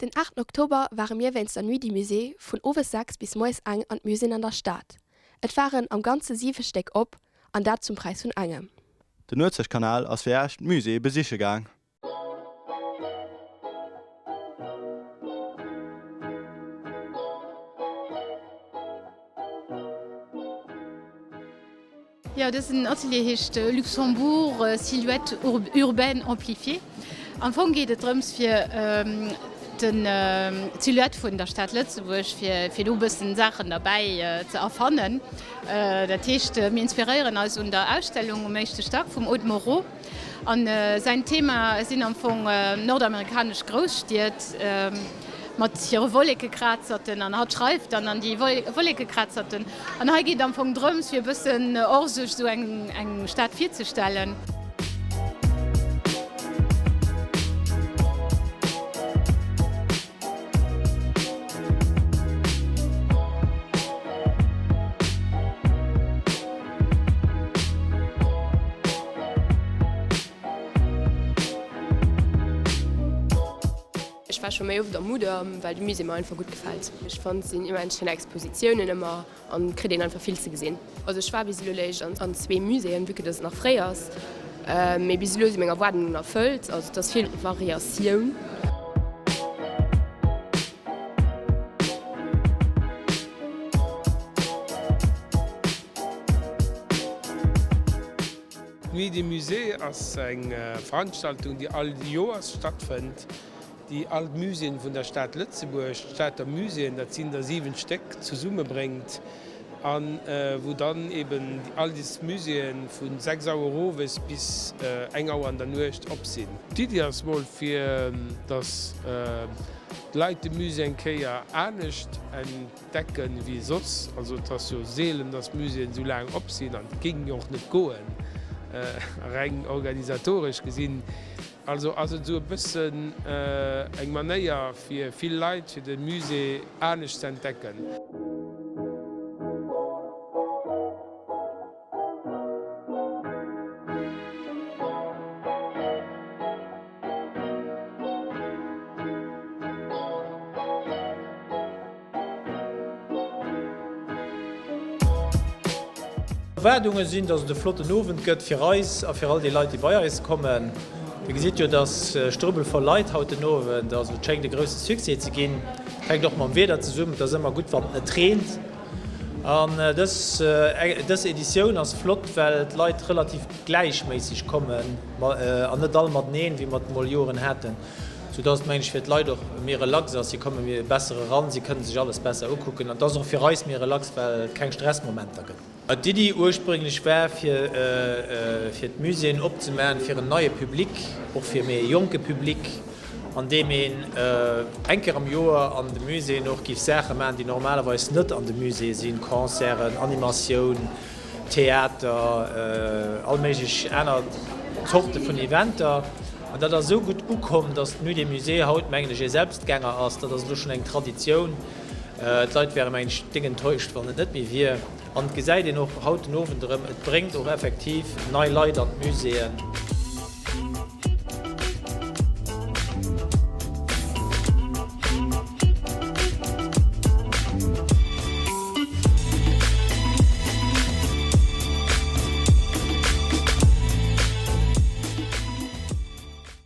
Den 8 Oktober ware mir wéinst der Nuit du Musée vun owes 6 bis moies eng an d'Muséeën an der Stad. Et waren am Ganze 7 Stéck op, an dat zum Präis vun engem. Den Nuetzechtkanal ass fir Äech d'Muséeë besiche gaang. Jo, dësen Atelier heescht Luxembourg, silhouette urbaine amplifiée. Am Fong geet et drëms fir den d'Silhouette vun der Stad Lëtzebuerg fir fir do e bëssen Saachen derbäi ze erfannen. Dat heescht mir inspiréieren eis un der Ausstellung um éischte Stack vum Aude Moreau. An säin Thema sinn am Fong nordamerikanesch Grousstied mat hire Wollekekrazerten an hatt schreift dann an déi Wollekekrazerten. An hei geet et am Fong drëms, fir e bëssen och sech esou eng Stad virzestellen. Ech war scho méi oft am Mudam, well de Musée mer einfach gutt gefält. Ech fannt et sinn immens schéin Expositiounen ëmmer an et kritt een einfach vill ze gesinn. Also ech war bis elo léischt an zwee Muséeën, vue que dass et nach fréi ass, mee bis elo si meng Erwaardungen erfëllt. Also et ass vill Variatioun. D'Nuit des Musées ass eng Veranstaltung, déi all Joers stattfënnt. déi all d'Muséeën vun der Stad Lëtzebuerg, d'Stater Muséeën, dat sinn der 7 Stéck, zesummebréngt a wou dann eben all des Muséeën vu 6 Auer owes bis eng Auer an der Nuecht op sinn. D'Iddi ass mol fir dass d'Leit de Musée eng Kéier anescht entdecken wéi soss. Also et ass jo seelen, dass Muséeën esou laang op sinn an et géing jo och net goen, reng organisatoresch gesinn. Also ass et esou e bëssen eng Manéier fir vill Leit fir de Musée anescht ze entdecken. Erwaardunge sinn, dass et e flotten Owend gëtt fir eis a fir all déi Leit, déi bei eis kommen. Dir gesitt jo, dass strubbelvoll Leit haut den Owend, also et schéngt e grousse Succès ze ginn. Et hänkt och mam Wieder zesummen, et ass ëmmer gutt, wann et net reent. An dës dës Editioun ass flott, well d'Leit relativ gläichméisseg kommen an net all mateneen, wéi mer et mol Joren haten. Sou dass et, mengen ech, fir d'Leit och méi relax ass. Si komme méi besser eran, si kënne sech alles besser ukucken an et ass och fir eis méi relax, well et keng Stressmomenter gëtt. D'Iddi ursprénglech war, fir fir d'Muséeën opzemaachen fir en neie Public, och fir méi e jonke Public, an deem een eng Kéier am Joer an de Muséeën och géif Saache maachen, déi normalerweis net an de Muséeë sinn, Concerten, Animatioun, Theater, all méiglech aner Zorte vun Eventer. An dat ass esou gutt ukomm, datt d'Nuit des Musées haut, mengen ech, ee Selbstgänger ass. Dat ass elo schonn eng Traditioun. D'Leit wäre, mengen ech, déngenttäuscht, wann et net méi wier. An et gesäit een och haut den Owend erëm, et bréngt och effektiv nei Leit an d'Muséeën.